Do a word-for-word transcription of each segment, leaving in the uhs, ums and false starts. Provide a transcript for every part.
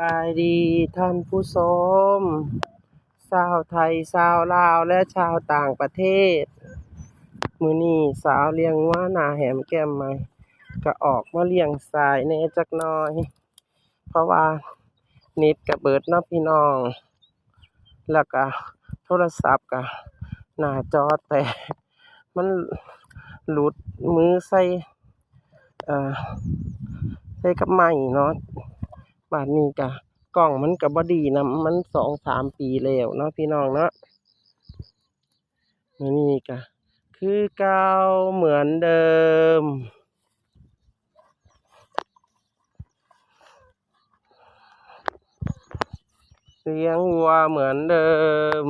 บายดีท่านผู้ชม ชาวไทย ชาวลาว และชาวต่างประเทศ มื้อนี้สาวเลี้ยงงัวหน้าแหมแก้มใหม่ ก็ออกมาเลี้ยงสายแหน่จักหน่อย เพราะว่าเน็ตก็เบิดเนาะพี่น้อง แล้วก็โทรศัพท์ก็หน้าจอแตก มันหลุดมือใส่ เอ่อ ใส่กับไม้เนาะ บาดนี้ก็กล้องมันก็บ่ดีนำ มันสองสามปีแล้วเนาะพี่น้องเนาะ มื้อนี้ก็คือเก่าเหมือนเดิม เลี้ยงวัวเหมือนเดิม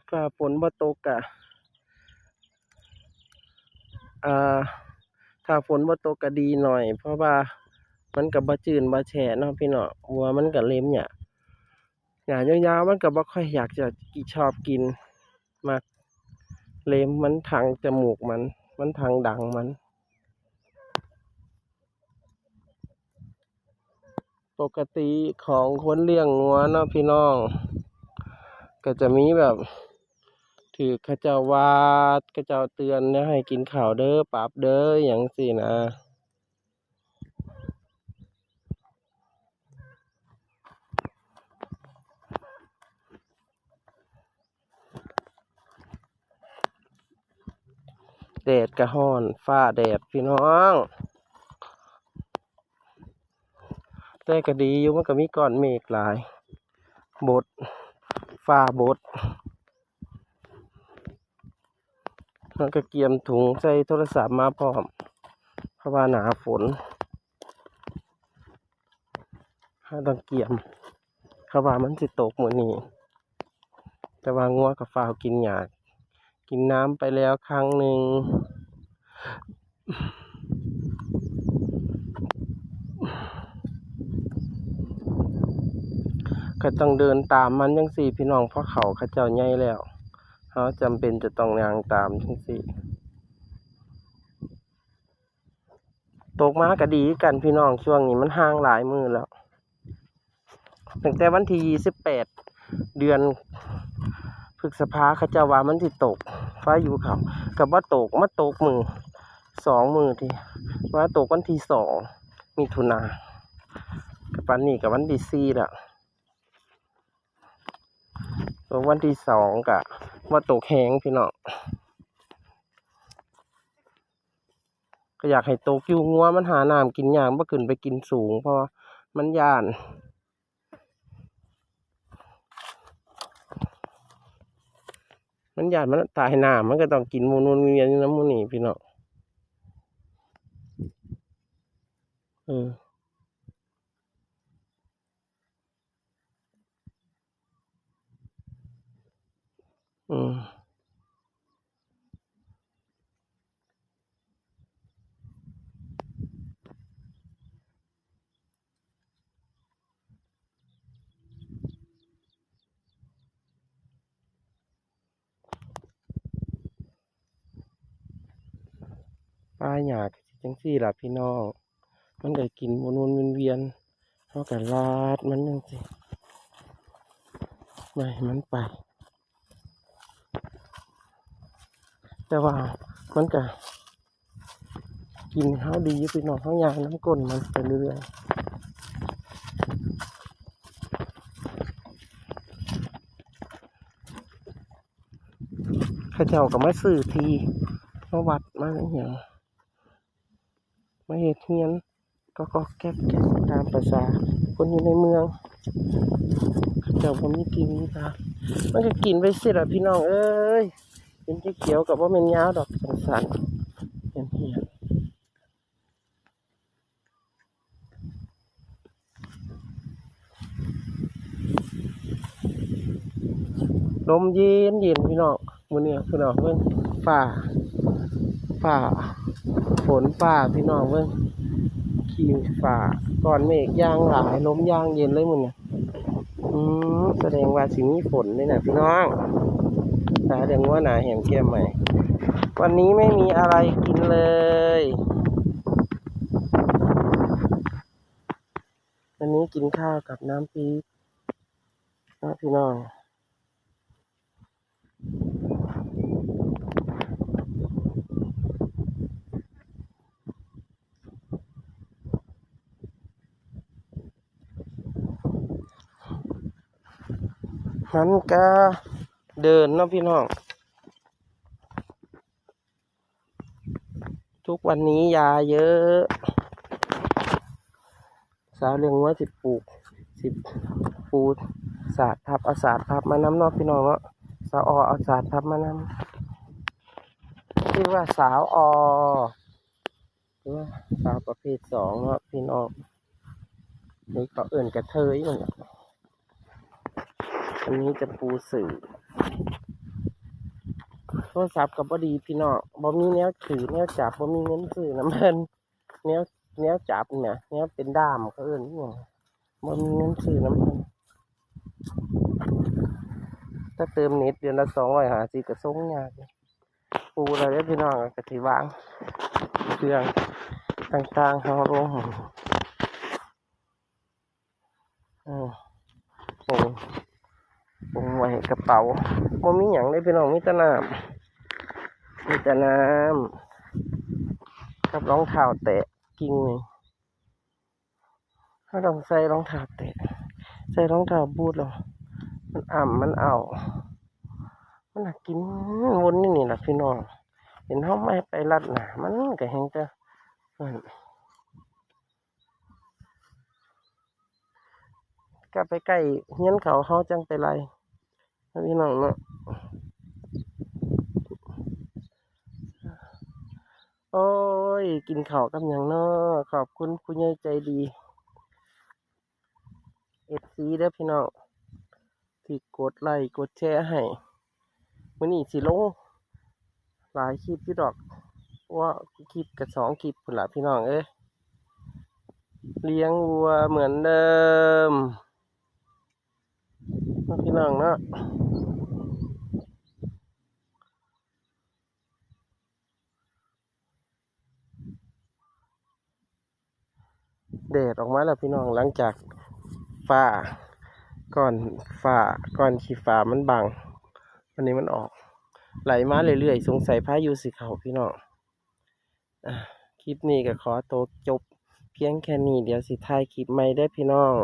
ถ้าฝนบ่ตกก็ อ่า ถ้าฝนบ่ตกก็ดีหน่อย เพราะว่ามันก็บ่จื้นบ่แฉะเนาะพี่น้อง วัวมันก็เล็มหญ้า หญ้ายาวๆ มันก็บ่ค่อยอยากจะกิน ชอบกิน มักเล็ม มันทางจมูกมัน มันทางดังมัน ปกติของคนเลี้ยงงัวเนาะพี่น้อง ก็จะมีแบบ ถืกเขาเจ้าว่า เขาเจ้าเตือนนะ ให้กินข้าวเด้อ ปรับเด้อ หยังซี้นะ แดดก็ร้อน ฟ้าแดดพี่น้อง แต่ก็ดีอยู่ มันก็มีก้อนเมฆหลาย บด ฟ้าบด มันก็เกียมถุงใส่โทรศัพท์มาพร้อม เพราะว่าหน้าฝน เราต้องเกียม เพราะว่ามันสิตกมื้อนี้ แต่ว่างัวก็ฟ้าวกินหญ้า กินน้ำไปแล้วครั้งหนึ่ง ก็ต้องเดินตามมันจั่งซี้พี่น้อง เพราะเขาเขาเจ้าใหญ่แล้ว เราจำเป็นจะต้องย่างตามจั่งซี้ ตกมาก็ดีคือกันพี่น้อง ช่วงนี้มันห่างหลายมื้อแล้ว ตั้งแต่วันที่ยี่สิบแปด เดือนพฤษภา เขาเจ้าว่ามันสิตก พายุเข้า ก็บ่ตก มาตกมื้อ สองมื้อที่ มาตกวันที่สอง มิถุนา ก็ปานนี้ก็วันที่สี่แล้ว ตกวันที่สองก็บ่ตกแฮงพี่น้อง ก็อยากให้ตกอยู่ งัวมันหาน้ำกินยาก บ่ขึ้นไปกินสูง เพราะว่ามันย้าน มันย้านมันตายน้ำ มันก็ต้องกินหมุนๆเวียนๆอยู่นำหมู่นี้พี่น้อง เออ อืม ป่าหญ้าก็สิจั่งซี้ล่ะพี่น้อง มันก็กินวนๆเวียนๆ เฮาก็ลาดมันจั่งซี้ บ่ให้มันไป แต่ว่ามันก็กินเฮาดีอยู่พี่น้อง เฮาย่างนำก้นมันไปเรื่อยๆ เขาเจ้าก็มาซื้อที่ มาวัด มาอิหยัง มาเฮ็ดเรือน ก็ก็แก๊กแก๊กตามประสาคนอยู่ในเมือง เขาเจ้าบ่มีที่มีทาง มันก็กินไปสิล่ะพี่น้องเอ้ย เป็นเขียวๆก็บ่แม่นยาวดอก สั้นๆ เหี่ยนๆ ลมเย็นเย็นพี่น้อง มื้อนี้พี่น้องเบิ่ง ฟ้า ฟ้า ฝนฟ้าพี่น้องเบิ่ง ขี้ฟ้า ก้อนเมฆอย่างหลาย ลมอย่างเย็นเลยมื้อนี้ อืม แสดงว่าสิมีฝนเลยนะพี่น้อง ตาแดงว่าหนาแหมแก้มใหม่ วันนี้ไม่มีอะไรกินเลย วันนี้กินข้าวกับน้ำพริกนะพี่น้อง มันก็เดินเนาะพี่น้อง ทุกวันนี้ยาเยอะ สาวเลี้ยงวัวสิปลูก สิปลูกสาดทับ เอาสาดทับมานำเนาะพี่น้องเนาะ สาวออเอาสาดทับมานำ ชื่อว่าสาวออ หรือว่าสาวประเภทสองเนาะพี่น้อง หรือเขาเอิ้นกระเทยนั่นแหละ อันนี้จะปูเสือ โทรศัพท์ก็บ่ดีพี่น้อง บ่มีแนวถือแนวจับ บ่มีเงินซื้อนำเพิ่น แนว แนวจับเนี่ย แนวเป็นด้ามเขาเอิ้นอิหยัง บ่มีเงินซื้อนำเพิ่น ถ้าเติมเน็ตเดือนละสองร้อยห้าสิบก็ส่งยาก ปูแล้วเด้อพี่น้อง ก็สิวางเครื่องต่างๆ เฮาลง เออ ปง ปงไว้กระเป๋า บ่มีหยังเลยพี่น้อง มีแต่น้ำ มีแต่น้ำ กับรองเท้าแตะกิ่งนี่ เราต้องใส่รองเท้าแตะ ใส่รองเท้าบูทแล้ว มันอ่ำมันเอา มันหากินวนอยู่นี่ล่ะพี่น้อง เห็นเฮาไม่ไปลัดหนา มันก็แฮงแต่ นั่น กลับไปใกล้เฮือนเขา เฮาจังไปไล่ นะพี่น้องเนาะ โอ้ย กินข้าวกับหยังเนาะ ขอบคุณผู้ใหญ่ใจดี เอฟซี เด้อพี่น้อง ที่กดไลค์กดแชร์ให้ มื้อนี้สิลงหลายคลิปอยู่ดอก ว่าคลิปก็สองคลิปพุ้นล่ะพี่น้องเอ้ย เลี้ยงวัวเหมือนเดิม เนาะพี่น้องเนาะ แดดออกมาแล้วพี่น้อง หลังจากฟ้า ก้อนฟ้า ก้อนขี้ฟ้ามันบัง วันนี้มันออก ไหลมาเรื่อยๆ สงสัยพายุสิเข้าพี่น้อง อ่ะ คลิปนี้ก็ขอตัวจบเพียงแค่นี้ เดี๋ยวสิถ่ายคลิปใหม่เด้อพี่น้อง